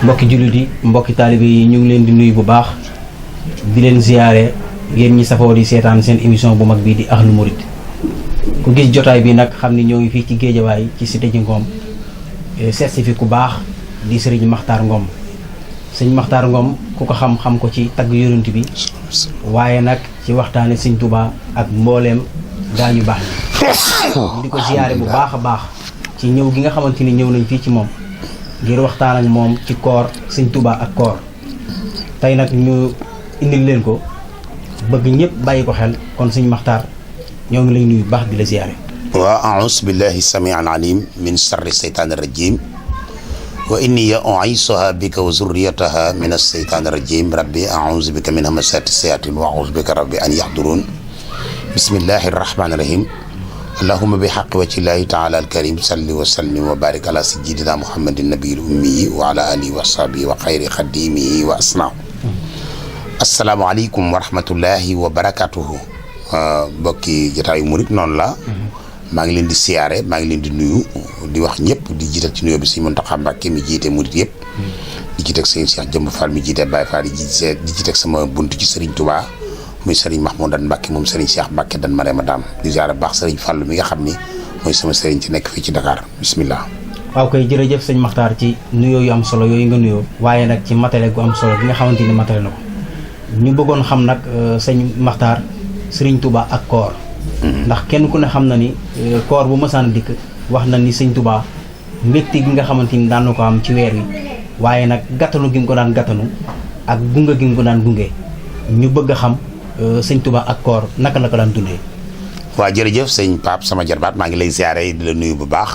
mbokki jullit yi mbokki taalibe yi ñu ngi leen di nuyu bu baax di leen ziyaare yéen ñi safoo di seetaan seen émission bu mag bii di Ahlu Murid ku gis jotaay bi nag xam ni ñoo ngi fii ci Géejawaay ci cité ci Ngom certifié ku baax di sëriñ Makhtar Ngom sëñ Makhtar Ngom ku ko xam ko ci tagg yonent bi waaye nag ci waxtaane sëñ Touba ak mbooleem gaañu baax ni di ko ziyaare bu baax a baax ci ñëw gi nga xamante ni ñëw nañ fii ci moom ngir waxtaan ak moom ci koor sëñ Touba ak koor tey nag ñu indil leen ko bëgg ñëpp bàyyi ko xel kon sëñ Makhtar ñoo ngi lay nuyu baax di la ziyaare wa a'uuzu billahi samii'il aliim min sharri seytaani rajiim wa inni u'iizuha bika wa zurriyataha mina seytaani rajiim rabbi a'uuzu bika min hamazaati sayaatiin wa a'uuzu bika rabbi an yahduruun bismillahi rahmaani rahiim allahumma bi haqqi wajhillahi ta'ala al-kariim salli wa sallim wa baarik ala sayyidina muhammadin nabiyil ummi wa ala alihi wa sahbihi wa xayri xadimihi wa asnaa. assalaamu aleykum wa rahmatullahi wa barakaatuhu. mbokki jotaayu murit noonu la. maa ngi leen di siyaare maa ngi leen di nuyu di wax ñëpp di jiital ci nuyoo bi Sëñ Muntaxa Mbàkke mi jiite murit yëpp. di jiite ak sëñ Cheikh Jëmb Fall mi jiite Baye Fall di jiite ak sama buntu ci Serigne Touba muy Serigne Mahmoudan Mbàkke moom Serigne Cheikh Mbàkke dan Marema Daam di ziyaare baax Serigne Fall mi nga xam ni mooy sama Serigne ci nekk fii ci Dakar bismillah. waaw koy jërëjëf sëñ Makhtar ci nuyoo yu am solo yooyu nga nuyoo waaye nag ci matale gu am solo gi nga xamante ni matale na ko ñu bëggoon xam nag sëñ Makhtar Serigne Touba ak koor. ndax kenn ku ne xam na ni koor bu mësaan dikk wax na ni sëñ Touba mbégte gi nga xamante ni daan na ko am ci weer wi waaye nag gàttanu gi mu ko daan gàttanu ak gunge gi mu ko daan gunge ñu bëgg a xam sëñ Touba ak koor naka la ko daan dundee. waa jërëjëf sëñ Pape sama jarbaat maa ngi lay ziare di la nuyu bu baax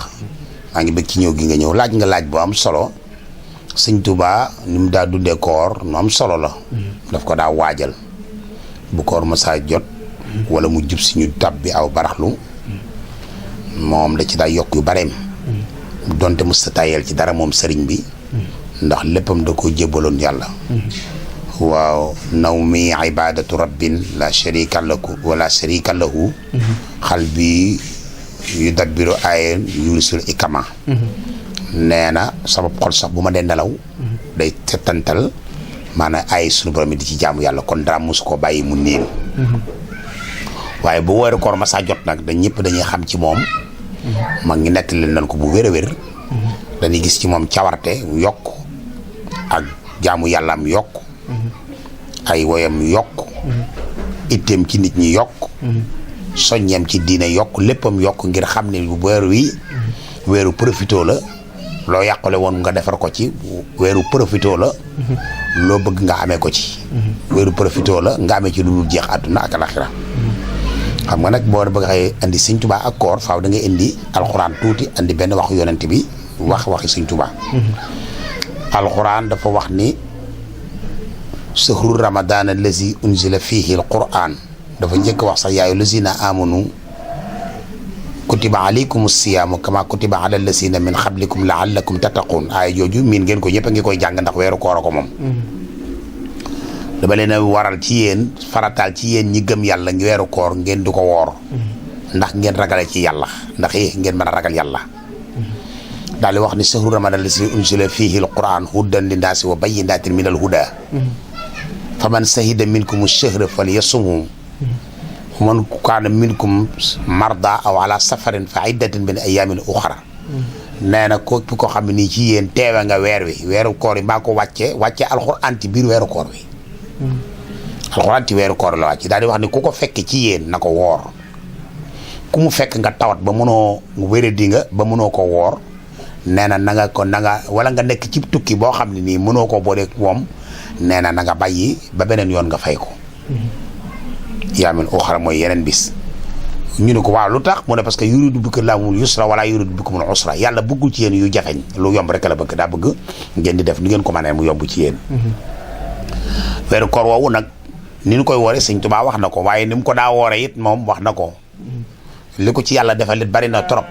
maa ngi bëgg ci ñëw gi nga ñëw laaj nga laaj bu am solo sëñ Touba ni mu daa dundee koor nu am solo la. daf ko daa waajal bu koor mësaa jot. wala mu jub si ñu tab bi aw baraxlu moom da ci daa yokk yu bareem donte mos ta tayel ci dara moom sëriñ bi ndax léppam da ko jébbaloon yàlla waaw naw mi ibadatu rabbin la sharika lahu wala sharika lahu xal bi yu dabbiru ayen yurisul ikama nee na sama xol sax bu ma dee nelaw day settantal maanaam ay sunu borom di ci jaamu yàlla kon dara mosu koo bàyyi mu néew waaye bu weeru koor ma saa jot nag dañ ñëpp dañuy xam ci moom mag ngi nettali nañ ko bu wér a wér dañuy gis ci moom cawarte yokk ak jaamu yàllaam yokk ay woyam yokk itteem ci nit ñi yokk soññeem ci diine yokk léppam yokk ngir xam ne bu weer wi weeru profito la loo yàqule woon nga defar ko ci weeru profito la loo bëgg nga amee ko ci weeru profito la nga amee ci lu dul jeex àdduna ak alaxira xam nga nag boo bëgg a indi sëñ Touba ak koor faaw da nga indi alxuraan tuuti andi benn waxu yonent bi waxi sëñ Touba. alxuraan dafa wax ni sahru ramadan allazi unzila fihi alquran dafa njëkk wax sax yaayu lazina amanu kutiba alaykum siyaamu kama kutiba ala allazina min qablikum laallakum tattaqun aaya jooju miin ngeen ko ñëpp a ngi koy jàng ndax weeru koor ko moom. dama leen a waral ci yéen farataal ci yéen ñi gëm yàlla ngi weeru koor ngeen di ko woor ndax ngeen ragale ci yàlla ndax ngeen mën a ragal yàlla daal di wax ni sahru ramadan allazi unzila fihi alquran hudan linnaasi wa bayyinatin min alhuda faman shahida minkum ash-shahra falyasumhu man kaana minkum marda aw ala safarin fa iddatin min ayamin uxra nee na ko xam ne nii ci yéen teewe nga weer wi weeru koor yi maa ko wàcce alquran ci biir weeru koor wi alxuraan ci weeru koor la wàcc daal di wax ni ku ko fekk ci yéen na ko woor ku mu fekk nga tawat ba mënoo wéradi nga ba mënoo ko woor nee na na nga wala nga nekk ci tukki boo xam ne nii mënoo koo boole moom nee na nga bàyyi ba beneen yoon nga fay ko yaamin uxra mooy yeneen bis ñu ne ko waaw lu tax mu ne parce que yuridu bikum llaahu yusra wala yuridu bikumul usra yàlla bëggul ci yéen yu jafeñ lu yomb rek la bëgg daa bëgg ngeen di def ni ngeen ko mënee mu yomb ci yéen weeru koor woowu nag ni ñu koy woore sëñ Tuubaa wax na ko waaye ni mu ko daa woore it moom wax na ko li ko ci yàlla defal it bari na trop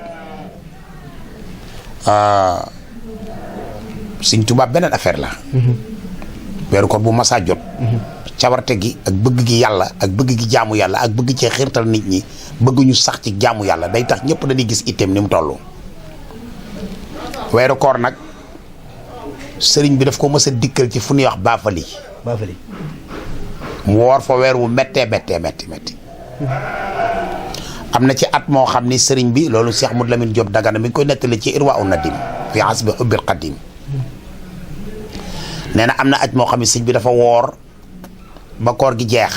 sëñ Tuubaa beneen affaire la weeru koor bu masaa jot cawarte gi ak bëgg gi yàlla ak bëgg gi jaamu yàlla ak bëgg cee xiirtal nit ñi bëgg ñu sax ci jaamu yàlla day tax ñëpp dañuy gis itteem ni mu toll weeru koor nag sëriñ bi daf ko mës a dikkal ci fu ñuy wax Baafali Baafali mu woor fa weer wu méttee métti am na ci at moo xam ni sëriñ bi loolu Cheikh Modou Lamine Diop Dagana mi ngi koy nettali ci Irwa Nadim fi hasbi hubbil qadim nee na am na at moo xam ni sëriñ bi dafa woor ba koor gi jeex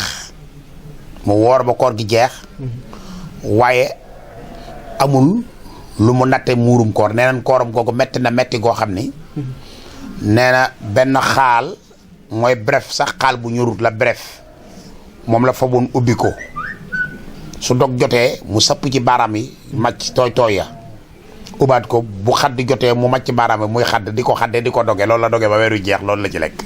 mu woor ba koor gi jeex waaye amul lu mu natte muurum koor nee nañ kooram googu metti na metti goo xam ni nee na benn xaal mooy bref sax xaal bu ñorut la bref moom la fa boon ubbi ko su dog jotee mu sapp ci baaraam yi màcc tooy ya ubaat ko bu xadd jotee mu màcc baaraam yi muy xadd di ko xaddee di ko doge loolu la doge ba weeru jeex loolu la ci lekk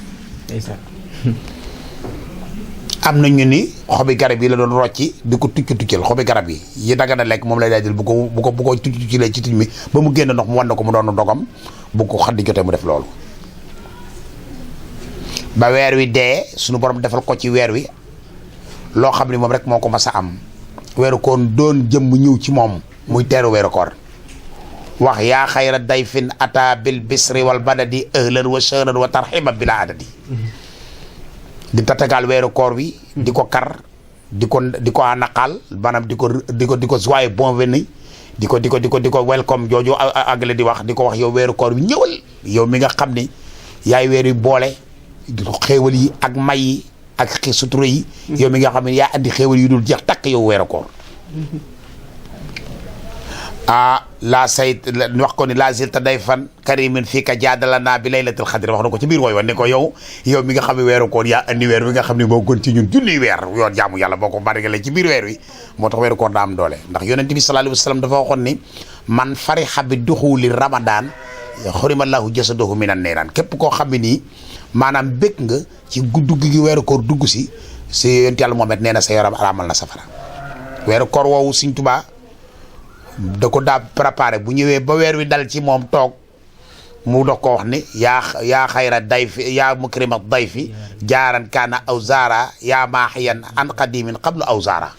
am na ñu ni xobi garab yi la doon rocci di ko tuccal xobi garab yi dagana lekk moom lay daajal bu ko tuccalee ci tiñ mi ba mu génn ndox mu wan na ko mu doon dogam bu ko xadd jotee mu def loolu ba weer wi dee suñu borom defal ko ci weer wi loo xam ni moom rek moo ko mas a am weeru koor doon jëm ñëw ci moom muy teeru weeru koor wax yaa xayra dayfin ata bil bisri wal badadi ahlan wa shahran wa tarxiba bila adadi di tatagal weeru koor bi di ko kar di ko anaqal maanaam di ko joyeux bienvenue di ko welcome jooju àggale di wax yow weeru koor bi ñëwal yow mi nga xam ni yaay weer wi boole xéewal yi ak may yi ak sutura yi yow mi nga xam ne yaa andi xéewal yu dul jeex takk yow weeru koor laa sayt wax ko ni la zilta day fan karimin fii ka jaadala naa bi laylatul xadri wax na ko ci biir wooy wa ne ko yow mi nga xam ne weeru koor yaa andi weer wi nga xam ne moo gën ci ñun junniy weer yoon jaamu yàlla boo ko barigale ci biir weer wi moo tax weeru koor daa am doole ndax yonent bi sallallahu alayhi wa sallam dafa waxoon ni man fariha bi duxuli ramadan xurimallahu jasadahu minan niiraan képp koo xam ne nii maanaam bëgg nga ci dugg gi weeru koor dugg si yonent yàlla Muhammad nee na sa yaram araamal na safara weeru koor woowu Sëriñ Tuubaa da ko daa préparé bu ñëwee ba weer wi dal ci moom toog mu dox ko wax ni yaa xayra dayfi yaa mukrima dayfi jaaran kaana aw zaara yaa maaxiyan an qadimin qablu aw zaara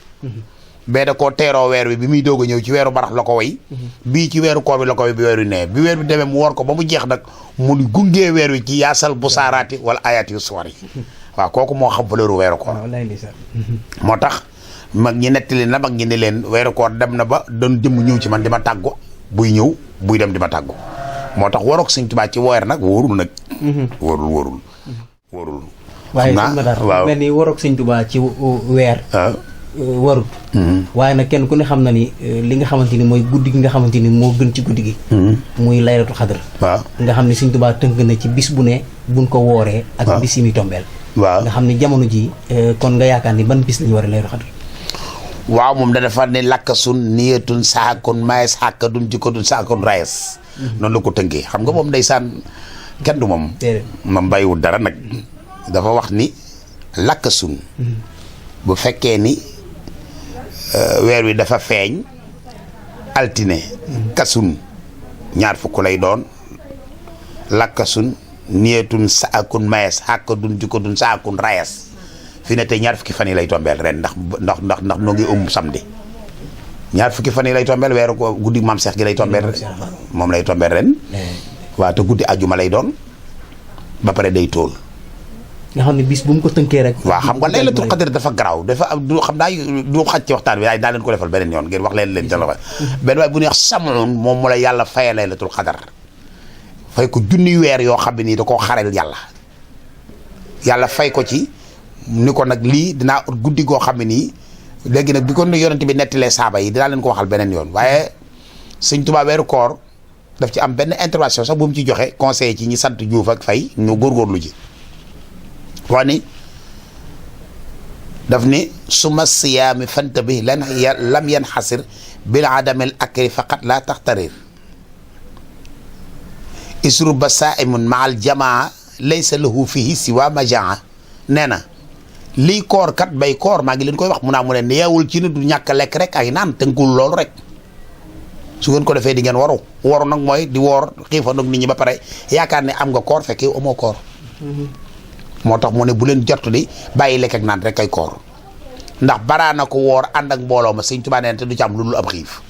bee da koo teeroo weer wi bi muy doog a ñëw ci weeru barax la ko way bii ci weeru koor bi la ko way bi weer wi nee bi weer bi demee mu war ko ba mu jeex nag mu gungee weer wi ci yaasal bu saaraati wala ayaati yu suwar yi waaw kooku moo xam valeur weeru koor moo tax mag ñi nettali na mag ñi ne leen weeru koor dem na ba doon jëmm ñëw ci man di ma tàggu buy ñëw buy dem di ma tàggu moo tax waroog Sëñ Tuubaa ci weer nag wóorul nag wóorul waaye waaw mel ni waroog Sëñ Tuubaa ci weer warut waaye nag kenn ku ne xam na ni li nga xamante ni mooy guddi gi nga xamante ni moo gën ci guddi gi muy laylatul xadr waaw nga xam ne Sëñ Tuubaa tënk na ci bis bu ne buñ ko wooree ak bis yi muy tombeel waaw nga xam ne jamono ji kon nga yaakaar ni ban bis lañu war a laylatul xadr waaw moom da dafa ne lakkasun niyatun saakun maes xàkka dun jikko dun saakun rayes noonu la ko tënkee xam nga moom ndeysaan kenn du moom bàyyiwul dara nag dafa wax ni lakkasun bu fekkee ni weer wi dafa feeñ altine kasun ñaar fukk lay doon lakkasun niyatun saakun maes xàkka dun jikko dun saakun rayes fi ne tey ñaar fukki fan yi lay tombeel ren ndax noo ngi samedi ñaar fukki fan yi lay tombeel weeru ko guddi maam Seex gi lay tombeel moom lay tombeel ren waaw te guddi ajuma lay doon ba pare day tóol nga xam ne bis bu mu ko tënkee rek waaw xam nga laylatul qadr dafa garaaw dafa am du xam naa du xaj ci waxtaan bi waaye daa leen ko defal beneen yoon ngeen wax leen jalo benn waaye bu ñuy wax samoon moom mu la yàlla faye laylatul qadr fay ko junniy weer yoo xam ne nii da koo xarel yàlla fay ko ci ni ko nag lii dinaa ut guddi goo xam ne nii léegi nag bi ko yonent bi nettalee saaba yi dinaa leen ko waxal beneen yoon waaye Sëñ Tuubaa weeru koor daf ci am benn intervention sax bu mu ci joxe conseil ci ñi sant Juuf ak Fay ñu góorgóorlu ji wax ni daf ni suma siyaami fanta bi lam yanxasir bil adamil akri faqat la taxtarir isru ba saimun maal jamaa laysa lahu fihi siwa majaa nee na lii koor kat bay koor maa ngi leen koy wax mu ne neewul ci ni du ñàkk lekk rek ay naan tënkul loolu rek su ngeen ko defee di ngeen waru nag mooy di woor xiifandoog nit ñi ba pare yaakaar ne am nga koor fekkee amoo koor moo tax mu ne bu leen jot di bàyyi lekk ak naan rek ay koor ndax baraa na ko woor ànd ak mbooloo ma Sëñ Tuubaa nee te du ci am lu dul ab xiif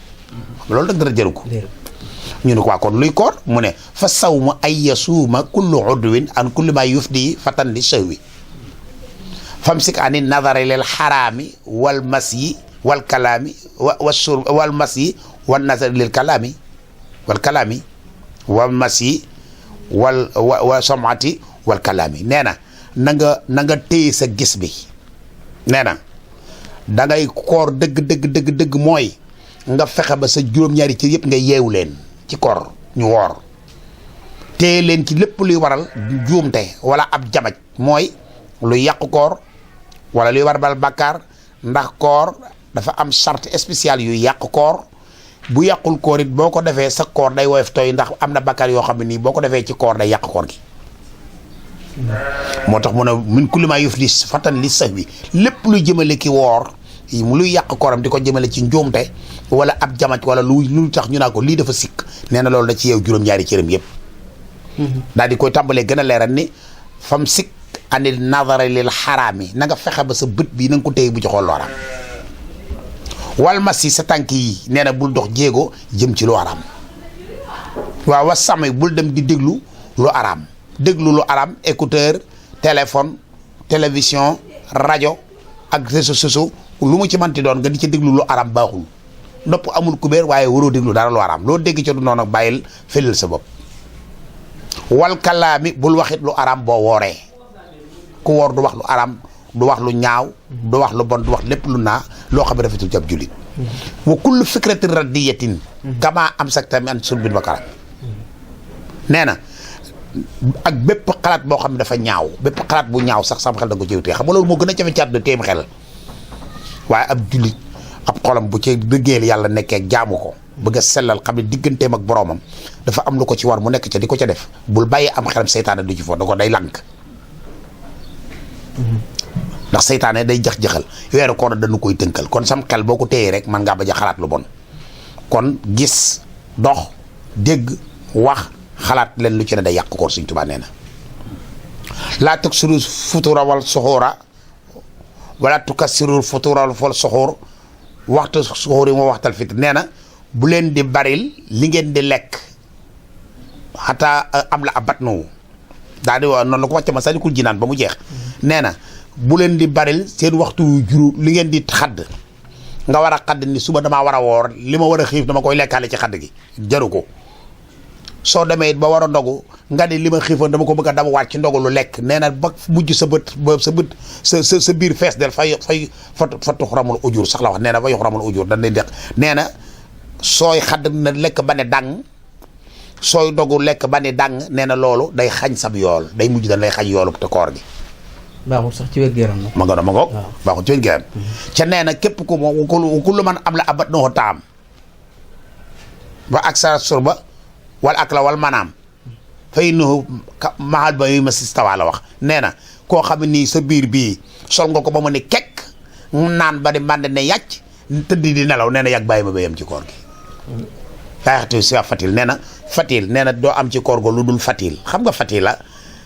loolu nag dara jëru ko ñu ne ko waa kon luy koor mu ne fa sawmu ay yasuuma kullu udwin an kulli ma yufdi fatan li shahwi famsik ani nadari lil xaraami wal masyi wal kalaami wa shurb wal masyi wal nazari lil kalaami wal masyi wa somati wal kalaami nee na na nga téye sa gis bi nee na da ngay koor dëgg mooy nga fexe ba sa juróom-ñaari ci yëpp nga yeewu leen ci koor ñu woor téye leen ci lépp luy waral juumte wala ab jamaj mooy luy yàqu koor wala luy war bal bàkkaar ndax koor dafa am charte spéciale yuy yàq koor bu yàqul koor it boo ko defee sa koor day woyof tooy ndax am na bàkkaar yoo xam ne nii boo ko defee ci koor day yàq koor gi moo tax mu ne min kulli maa yufdi fatan li sahwi lépp luy jëmale ki woor luy yàq kooram di ko jëmale ci njuumte wala ab jamaj wala lu tax ñu naa ko lii dafa sikk nee na loolu da ci yeew juróom-ñaari cëram yëpp daal di koy tàmbalee gën a leeral ni fam sikk anil nadara lil xaraam yi na nga fexe ba sa bët bii na nga ko téye bu ci xool lu araam wal masi sa tànk yi nee na bul dox jéego jëm ci lu araam waaw wa sàmm bul dem di déglu lu araam déglu lu araam écouteur téléphone télévision rajo ak réseaux sociaux lu mu ci manti doon nga di ci déglu lu araam baaxul nopp amul kubéer waaye waroo déglu dara lu araam loo dégg ci du noonu bàyyil felil sa bopp wal kalaami bul waxit lu araam boo wooree ku woor du wax lu araam du wax lu ñaaw du wax lu bon du wax lépp lu naa loo xam ne rafetul ci ab jullit wa kullu fikratin radiyatin kama am sakta mi an sulbin wa karam nee na ak bépp xalaat boo xam ne dafa ñaaw bépp xalaat bu ñaaw sax sam xel da nga ko ciy tee xam nga loolu moo gën a jafe caat de téem xel waaye ab jullit ab xolam bu ci dëggeel yàlla nekkee jaamu ko bëgg a sellal xam ne digganteem ak boroomam dafa am lu ko ci war mu nekk ca di ko ca def bul bàyyi am xelam seytaane du ci foofu da ko day lànk ndax seytaane day jax-jaxal weeru koor dañu koy tënkal kon sam xel boo ko téyee rek man ngaa bañ a xalaat lu bon kon gis dox dégg wax xalaat leen lu ci ne day yàq koor Sëñ Tuubaa nee na laa tuksiru futura wal suxuura wala tukassiru futura wal suxuur waxtu suxuur yi moo waxtal fit nee na bu leen di baril li ngeen di lekk xataa am la abat nu daal di wax noonu la ko wàcce ma Masaalikul Jinaan ba mu jeex nee na bu leen di baril seen waxtu juru li ngeen di xadd nga war a xadd ni suba damaa war a woor li ma war a xiif dama koy lekkaale ci xadd gi jaru ko soo demee it ba war a ndogu nga ni li ma xiifoon dama ko bëgg a dama waat ci ndogu lu lekk nee na ba mujj sa bët sa biir fees del fa tuxramul ujur sax la wax nee na fa yuxramul ujur dañ lay deq nee na sooy xadd na lekk ba ne dàng sooy dogu lekk ba ne dàng nee na loolu day xañ sab yool day mujj dañ lay xañ yoolu te koor gi baaxul sax ci wér-gu-yaram ma ngoog baaxul ci wér-gu-yaram ca nee na képp ku lu man am la abat noo taam ba ak sa surba wala ak la wal manaam fay no mahal ba yu ma sistawa la wax nee na koo xam ne nii sa biir bii sol nga ko ba mu ne kekk naan ba di mànd ne yàcc tëdd di nelaw nee na yàgg bàyyi ma ba yem ci koor gi yaaxatu si fatil nee na fatil nee na doo am ci koor go lu dul fatil xam nga fatil la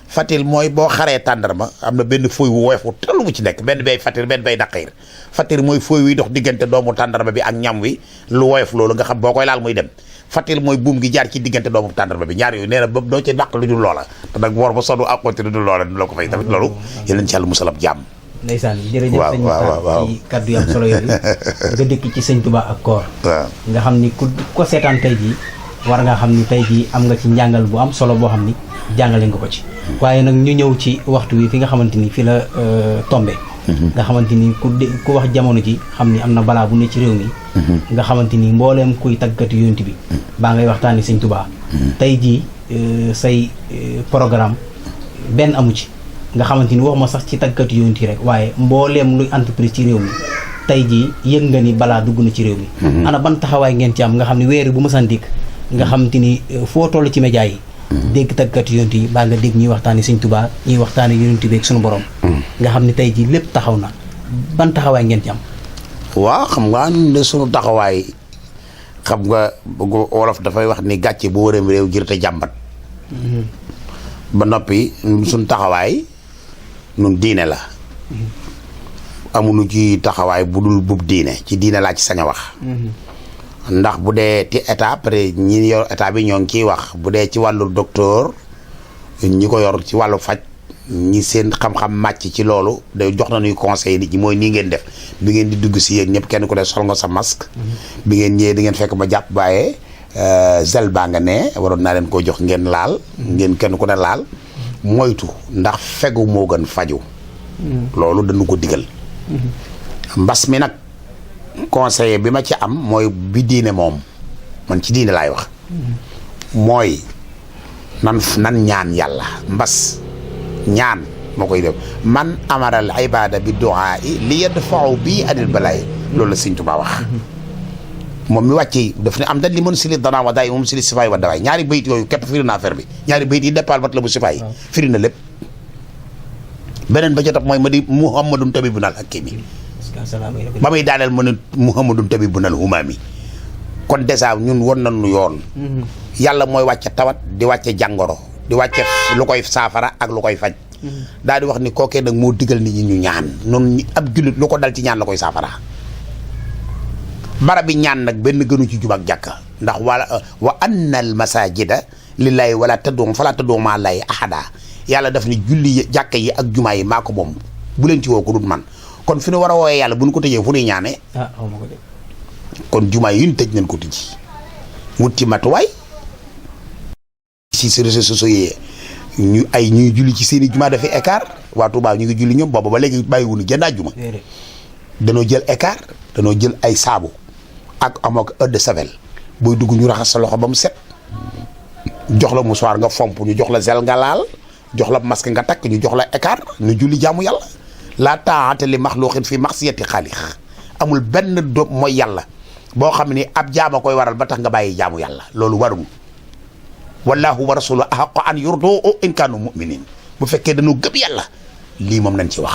fatil mooy boo xaree tàndarma am na benn fooy wu woyof wu tellu bu ci nekk benn bay fatil benn bay daqiir fatil mooy fooy wi dox diggante doomu tàndarma bi ak ñam wi lu woyof loolu nga xam boo koy laal muy dem fatil mooy buum gi jaar ci diggante doomu tàndarma bi ñaar yooyu nee na ba doo ci dàq lu dul loola te nag woor ba sonn ak konti lu dul loola du la ko fay tamit loolu yéen ci yàlla musalab jàmm ndeysaan jërëjëf sëñ Makhtar ci kaddu yu am solo yooyu nga dëkk ci sëñ Tuubaa ak koor nga xam ni ku ko seetaan tey jii war nga xam ni tey jii am nga ci njàngal bu am solo boo xam ni jàngale nga ko ci waaye nag ñu ñëw ci waxtu wi fi nga xamante ni fi la tombé nga xamante ni ku wax jamono ji xam ni am na balaa bu ne ci réew mi nga xamante ni mbooleem kuy tàggati yonent bi baa ngay waxtaani sëñ Tuubaa tey jii say programme benn amu ci nga xamante ni waxuma sax ci tàggati yonent yi rek waaye mbooleem luy entreprise ci réew mi tey jii yëg nga ni balaa dugg na ci réew mi ana ban taxawaay ngeen ci am nga xam ne weer bu ma san dikk nga xamante ni foo toll ci média yi dégg tàggati yonent yi baa nga dégg ñuy waxtaani sëñ Tuubaa ñuy waxtaani yonent bi ak suñu borom nga xam ne tey jii lépp taxaw na ban taxawaay ngeen ci am waaw xam nga ne sunu taxawaay xam nga wolof dafay wax ni gàcce bu wërëm réew jërte jàmbat ba noppi sunu taxawaay nun diine la amuñu ci taxawaay bu dul bub diine ci diine laa ci sañ a wax ndax bu dee ci état après ñi yor état bi ñoo ngi ciy wax bu dee ci wàllu docteur ñi ko yor ci wàllu faj ñi seen xam-xam màcc ci loolu day jox nañuy conseil nit ñi mooy nii ngeen def bi ngeen di dugg si yéen ñëpp kenn ku ne sol nga sa masque. bi ngeen ñëwee di ngeen fekk ma jàpp bàyyee zel baa nga ne waroon naa leen koo jox ngeen laal. ngeen kenn ku ne laal moytu ndax fegu moo gën faju loolu dañu ko digal. mbas mi nag conseiller bi ma ci am mooy bi diine moom man ci diine laay wax. mooy nan ñaan yàlla mbas ñaan moo koy def man amaral ibada bi du'a li yadfa'u bi anil balaay loolu la Sëñ Tuubaa wax. moom mi wàcce daf ne am dañ li mën si li danaa wa daay moom si li sifaay wa dawaay ñaari bayit yooyu képp firi na affaire bi ñaari bayit yi dépal mat la bu sifaay firi na lépp. beneen ba ca topp mooy ma di muhammadun tabibunal hakimi ba muy daaneel ma ne muhammadun tabibunal humami kon dèjà ñun won nañu yoon. yàlla mooy wàcce tawat di wàcce jàngoro di wàcce lu koy saafara ak lu koy faj. daal di wax ni kookee nag moo digal nit ñi ñu ñaan noonu ab jullit lu ko dal ci ñaan la koy saafara. barab bi ñaan nag benn gënu ci jub ak jàkka ndax wa anna al masajida lillahi wala tad'u fala tad'u ma'a llahi ahada yàlla daf ni julli jàkka yi ak jumaa yi maa ko moom bu leen ci woo ko dut man kon fi nu war a wooyee yàlla bu nu ko tëjee fu nuy ñaanee. kon jumaa yi ñu tëj nañ ko tijji wut ci matuwaay ci réseaux sociaux yi ñuy julli ci seen i jumaa dafay écart waa Touba ñu ngi julli ñoom booba ba léegi bàyyiwuñu jënd ak juma danoo jël écart danoo jël ay saabu ak amoo eau de javel booy dugg ñu raxas sa loxo ba mu set jox la mouchoir nga fomp ñu jox la gel nga laal jox la masque nga takk ñu jox la écart ñu julli jaamu yàlla laa taa'ata li maxluuqin fi ma'siyati xaaliq amul benn doom mooy yàlla boo xam ni ab jaama koy waral ba tax nga bàyyi jaamu yàlla loolu warul wallahu wa rasuluhu ahaqqu an yurduhu in kaanu mu'minin bu fekkee dañoo gëm yàlla lii moom nañ ci wax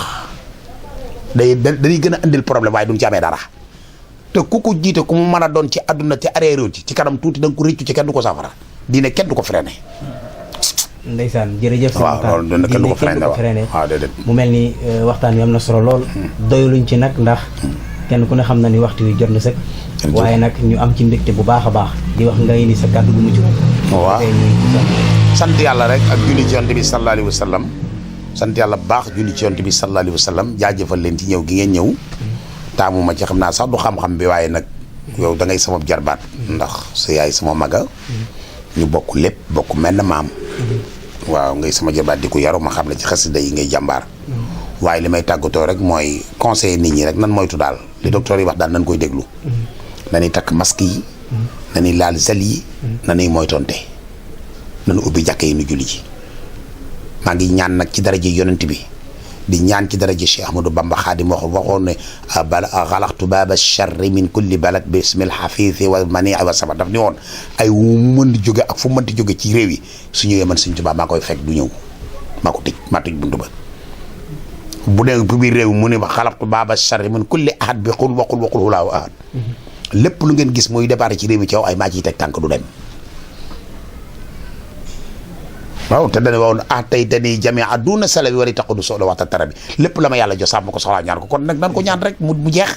dañuy gën a andil problème waaye duñ ci amee dara te ku ko jiite ku mu mën a doon ci àdduna te arrière ci kanam tuuti da nga ko réccu ci kenn du ko safara diine kenn du ko freiné. ndeysaan jërëjëf. waaw loolu kenn du ko freiné waaw déedéet mu mel ni waxtaan wi am na solo lool. doyluñ ci nag ndax kenn ku ne xam na ni waxtu wi jot na sëkk. waaye nag ñu am ci mbégte bu baax a baax di wax ngay ni sa kàddu gu mujj. waaw sant yàlla rek ak julli ci yonent bi sallallahu alayhi wa sallam sant yàlla bu baax julli ci yonent bi sallallahu alayhi wa sallam jaajëfal leen ci ñëw gi ngeen ñëw. taamu ma ci xam naa sax du xam-xam bi waaye nag yow da ngay sama jarbaat ndax sa yaay sama maga ñu bokk lépp bokk menn maam waaw ngay sama jarbaat di ko yaru ma xam ne ci xasida yi ngay jàmbaar waaye li may tàggatoo rek mooy conseiller nit ñi rek nan moytu daal li docteur yi wax daal nan koy déglu nañuy takk masque yi nañuy laal zel yi nañuy moytonte nañu ubbi jàkka yi nu julli ji maa ngi ñaan nag ci daraje yonent bi di ñaan ci daraja Cheikh Ahmadou Bamba Xaadim waxoon ne xalaxtu baaba charri min kulli balad bi ismil xafiisi wa mani wa sabar daf ni woon ay wu mën di jóge ak fu mën di jóge ci réew yi su ñëwee man Sëñ Tuubaa maa koy fekk du ñëw maa ko tëj maa tëj buntu ba bu dee bu biir réew mu ne ma xalaxtu baaba charri min kulli ahad bi xul waqul hulaahu ahad lépp lu ngeen gis muy départ ci réew mi ci yow ay maa ciy teg tànk du dem waaw te dane woon tey dañuy jamee aduna sala bi wari taqudu soxla waxta tara bi lépp la ma yàlla jox sax ma ko soxlaa ñaan ko kon nag nan ko ñaan rek mu jeex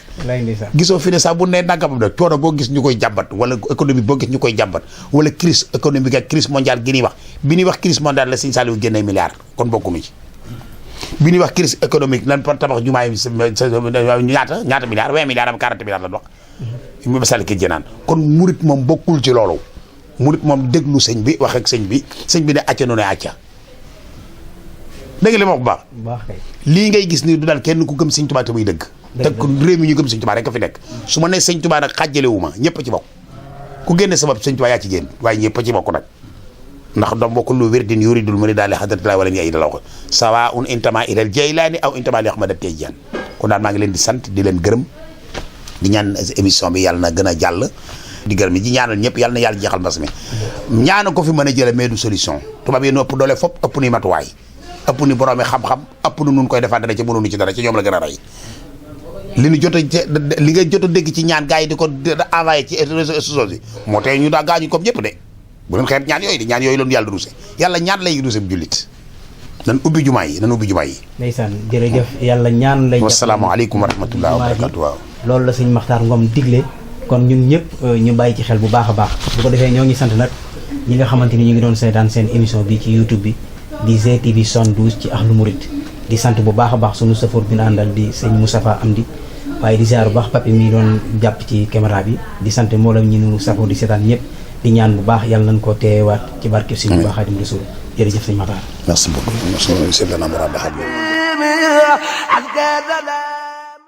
gisoo fi ne sax bu ne nangam nag coono boo gis ñu koy jàmbat wala économie boo gis ñu koy jàmbat wala crise économique ak crise mondiale gi ñuy wax bi ñuy wax crise mondiale la Sëñ Saliou génnee milliards kon bokkunu ci bi ñuy wax crise économique lan par tabax jumaa yi ñaata milliards 20 milliards am 40 milliards lan wax mu basal ki jënaan kon murit moom bokkul ci loolu murit moom déglu sëñ bi wax ak sëñ bi ne acca noonu acca dégg li ma wax bu baax lii ngay gis ni du daal kenn ku gëm sëñ Tuubaa te muy dëgg te réew mi ñu gëm sëñ Tuubaa rek a fi nekk su ma nee sëñ Tuubaa nag xàjjalewu ma ñëpp a ci bokk ku génne sabab sëñ Tuubaa yaa ci génn waaye ñëpp a ci bokk nag ndax doom bokk lu wér din yuridul mu ni daal xadratilaa wala ni ay dala wax sawa un intama ilal Jaylaani aw intama li Ahmad Tijaan kon daal maa ngi leen di sant di leen gërëm di ñaan émission bi yàlla na gën a jàll di gërëm ji ñaanal ñëpp yàlla na yàlla jeexal mbas mi ñaana ko fi mën a jële mais du solution tubaab yi no ëpp doole fop ëpp ni matuwaay ëpp ni boroomi xam-xam ëpp ni nun koy defaat dara ci mënuñu ci dara ci ñoom la gën a rey li nga jot a dégg ci ñaan gars yi di ko envoyé ci réseaux sociaux yi moo tey ñu daa gaañu comme ñëpp de bu leen xeeb ñaan yooyu de ñaan yooyu loonu yàlla ruuse yàlla ñaan lay ruuse bu jullit nan ubbi jumaa yi ndeysaan jërëjëf yàlla ñaan lay wasalaamaaleykum wa rahmatulah wa barakatu waaw loolu la sëñ Maxtaar Ngom digle kon ñun ñëpp ñu bàyyi ci xel bu baax a baax bu ko defee ñoo ngi sant nag ñi nga xamante ni ñu ngi doon seetaan seen émission bi ci YouTube bi di GTV 72 ci Ahlu Mouride di sant bu baax a baax sunu safoor bi na àndal di sëñ Moustapha Amdi waaye di ziar bu baax papi mi doon jàpp ci caméra bi di sant mboolem ñi nu safoor di seetaan ñëpp di ñaan bu baax yàlla nañ ko teewaat ci barke Sëñ Tuubaa Xaadimu Rasuul jërëjëf sëñ Matar. merci beaucoup.